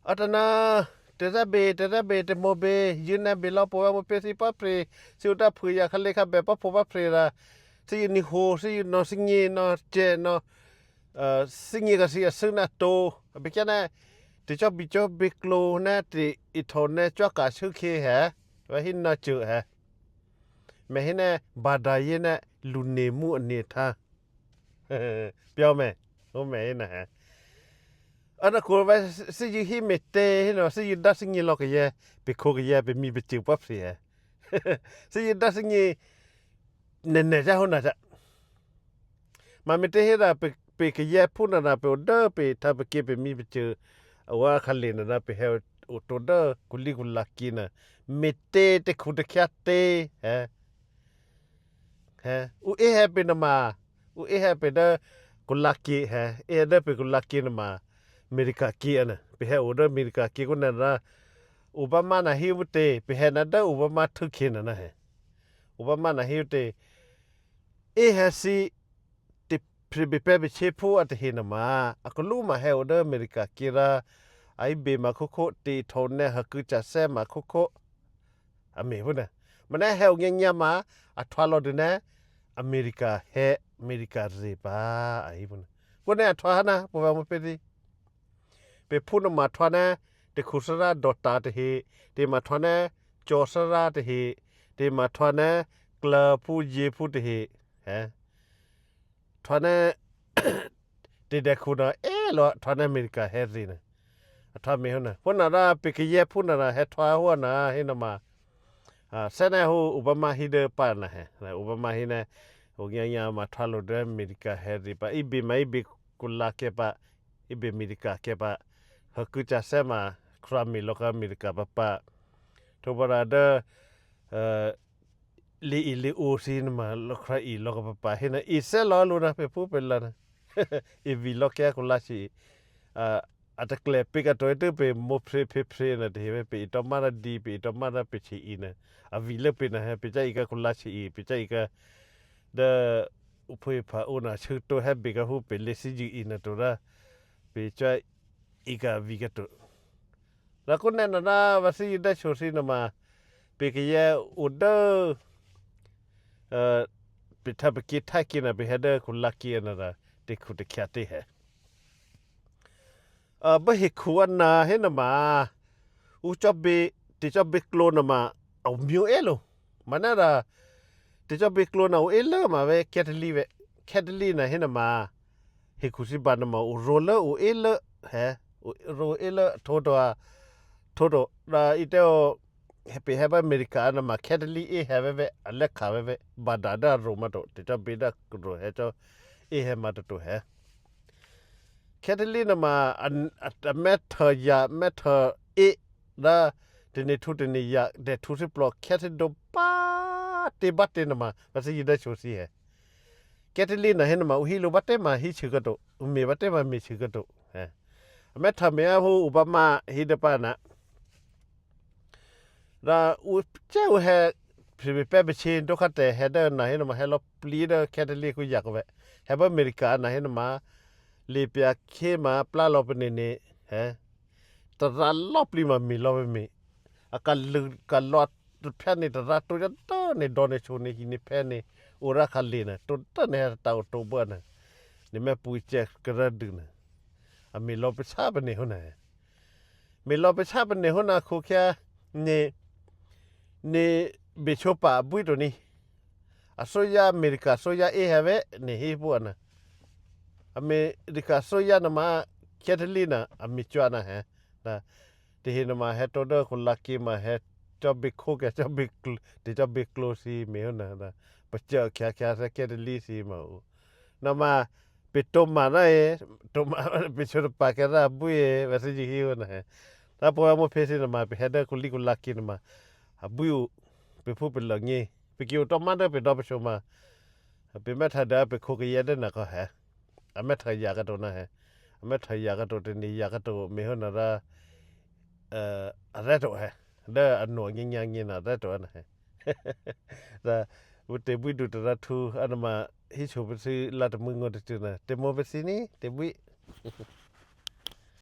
ອາຕະນາ ເຕລະເບ ເຕລະເບ ເຕໂມເບ ຍືນແນເບລໍ ໂປວາໂມເປຊິປະເພຣ ຊິອຸຕະຜືຢາຄະເລຄະແບປະໂພປະເພຣລາ ຊິຍືນນິໂຮ ຊິຍືນນໍຊິງເງນໍເຈນໍ ເອີ ຊິງເງກະຊິອາຊືນາໂຕ ອາເບກະແນ ເຕຈອບບິໂຈເບໂກລແນ ເຕອີໂທແນ ຈວກກາຊືເຄແຮ ວາຫິນນາເຈີແຮ ແມເຮແນ ບາດາເຢແນ ລຸເນມຸອະເນທາ ປຽວແມ ໂອແມເນ ອັນນະໂກວາ ຊິຍືນຫິເມເຕເນ ຊິຍືນດາຊິງເງລໍກະແຍ ເປໂຄກະແຍ ເປມີເປເຈີປະເພຣ ຊິຍືນດາຊິງເງ ແນແນຈະໂຫນາຈະ ມາເມເຕເຮດາ ເປ ເປກະແຍພຸນນະນາ ເປໂອເດີ ເປທາປະເກ ເປມີປະເຈີ ອາວາຄາເລນະນາ ເປແຮໂອໂຕເດີ ກຸລີກຸລາກີນະ ເມເຕ ເຕຄຸເຕຄຽເຕ ແຮ ແຮ ອຸເອແຮເປນະມາ ອຸເອແຮເປເດີ ກຸລາກີແຮ ເອເດີ ເປກຸລາກີນະມາ ເມລິກາກີອະນະ ເປແຮໂອເດີ ເມລິກາກີກຸນະນາ ອຸບາມານາຮິວເຕ ເປແຮນະເດີ ອຸບາມາທຶກເຄນະນະແຮ ອຸບາມານາຣິວເຕ ເອແຮຊີ ຕິເປເປເປເຊພູອາຕະເຮນະມາ ອາກະລຸມາແຮໂອເດີ ເມລິກາກີຣາ ອາອິເບມາຄຸໂຄ ຕິໂທແນ ຮະກຶຈາແຊມາຄຸໂຄ ອາເມພຸນນະ ມາແນແຮໂອງຽງຍາມາ ອາທວາລໍດຶແນ ອາເມລິກາແຮ ເມລິກາເຣປາ ອາຮີພຸນນະ ໂກແນອາທວາຫັ້ນນະ ໂປແວໂມເປຊິ ເປພຸນນະມາທວາແນ ເຕຄູສະລາ ດໍຕາຕະເຮ ເຕມາທວາແນ ຈໍສະລາຕະເຮ ເຕມາທວາແນ ກລາພູເຢພູຕະເຮ ແຮ ທວາແນ ເຕແດຄູນະ ເອລະ ທວາແນເມລິກາແຮຊິນະ ທວາເມຮຸນນະ ພຸນນະລາ ເປກະແຍພຸນນະລາ ແຮທວາຫົວນາ ເຮນະມາ ອາ ແຊແນໂຮ ອຸບາມາຮິເດີປານະແຮ ອຸບາມາຣິແນ ໂອຍາຍາມາທວາໂລເດີ ເມລິກາແຮຣິປາ ອີເບມາ ອີເບກຸລາເກປາ ອີເບເມລິກາເກປາ ຮະກຶຈາແຊມາ ຄຣາເມລອກາເມລິກາປາປາ ໂທບາລາເດີ ເອີ ລີອີລີອູຊີນະມາ ລອກຄຣາອີ ລອກກະປະປາ ເຫັນນະ ອີເຊລອລູນະ ເປັນຜູ້ເປັນລານະ ອີວີລອກແກກຸລາຊີ ອາ ອາຕະແກລເປກາໂຕເອເຕີເປໂມເພຣເພເພຣນະ ເທເປອີຕອມມານະດີ ເປອີຕອມມານະເປເຊອີນະ ອາວີເລີເປນະ ເປຈາອີກາກຸລາຊີ ເປຈາອີກາ ເດ ອຸເພພາໂອນາ ຊືໂຕແຮເບກາຮູ້ ເປເລຊີຢູອີນະໂຕລາ ເປຈາອີກາວີກາໂຕ ລາກຸນແນນະນາ ວາຊີໄດໂຊຊີນະມາ ເປກະແຍໂອເດີ ເອີ ເປທາປະກິທາກິນະ ເປແຮເດີຄຸນລາກິນະນາ ເຕຄຸເຕຄຽເຕແຮ ເອີ ບະເຮຄູອານາເຮນະມາ ອຸຈອບເບ ຕິຈອບເບໂກລນະມາ ເອົາມິວເອໂລ ມານາດາ ຕິຈອບເບໂກລນະ ໂອເອເລີມາເວ ແຄທະລີເວ ແຄທະລີນະເຮນະມາ ເຮຄູຊິບານະມາ ໂອໂຣເລີ ໂອເອເລີ ແຮ ໂອໂຣເອເລີ ໂທໂຕ ໂທໂຕ ດາອີເຕໂອ ເປແຮບາເມລິການະມາ ແຄທະລີເອແຮເວເວ ອາເລັກຄາເວເວ ບາດາດາໂຣມາໂຕ ຕິຈອບເບດາໂຣແຮຈອ ເອແຮມາໂຕໂຕແຮ ແຄທະລີນະມາ ອັນ ອັນ ແມດເທີຍາ ແມດເທີເອ ລາ ເຕເນທູເຕເນຍາ ແດທູຊິປລໍ ແຄທະໂດປາ ເຕບາເຕນະມາ ບາຊິໄດໂຊຊີແຮ ແຄທະລີນະເຮນະມາ ອຸຮິໂລບາເຕມາ ຮິຊືກາໂຕ ອຸເມບາເຕມາ ເມຊືກາໂຕ ແມດເທີເມອາໂຮ ອຸບາມາ ຮິເດປານະ ລາ ອຸເຈວແຮ ເປເປເປເຊນໂຕຄາແຕ ແຮເດີນະເຮນະມາ ແຮລອບປລີເດີ ແຄທະລີຄຸຍາກະແວ ແຮບາເມລິການະເຮນະມາ ເລເປຍເຄມາ ປລາລອບເປເນເນ ແຮ ຕະລາລອບປລີມາ ເມລອບເມ ອາການລຶການລອດແພນເນ ຕະລາໂຕຍະເຕີເນ ດອນເນໂຊເນ ຮີເນແພນເນ ໂອລາຄາເລນະ ໂຕເຕີເນ ຕາໂອໂຕເບີນະ ເນແມປຸຍແຈກກະລະດຶນະ ອາເມລອບເປຊາປະເນໂຫນະ ເມລອບເປຊາປະເນໂຫນະ ໂຄແຄເນ ເນເບໂຊປາບຸຍໂຕນີ ອາໂຊຍາ ເມລິກາໂຊຍາເອແຮເວ ເນຮີປຸອນະ ອາເມລິກາໂຊຍານະມາ ແຄທະລີນະ ອາເມຈວນະແຮ ນະ ເຕເຮນະມາ ແຮໂຕເດີ ໂຄລາກີມາ ແຮຈອບເບໂຄແກ ຈອບເບ ເຕຈອບເບໂກລຊີ ເມໂຫນະ ນະ ປະເຈີແຄແຄແຄທະລີຊີມາ ນະມາ ເປໂຕມານະເອ ໂຕມາ ເປໂຊຕະປາແກລາບຸຍເອ ວາຊິຈິຮິວນະ ລາໂປວາໂມເພຊິນະມາ ເປແຮເດີ ໂຄລີໂຄລາກີນະມາ ອາບຸຍ ເປຜູ້ເປັນລະເງ ເປກິວໂຕມາເດີ ເປດອປະໂຊມາ ເປແມທາເດີ ເປໂຄກະເຢເດີນະກໍແຮ ອາແມທາຢາກະໂຕນະແຮ ອາແມທາຢາກະໂຕ ເຕນີຢາກະໂຕ ເມໂຫນະລາ ເອີ ອາແຣໂຕແຮ ເດີ ອາໂນງຽງຍາງເງນະແຣໂຕນະແຮ ລາ ວຸເຕບຸຍດູຕະລາທູ ອານະມາ ຮິໂຊເປຊິລາຕະມຶງໂງຕະຈືນະ ເຕໂມເປຊິນີ ເຕບຸຍ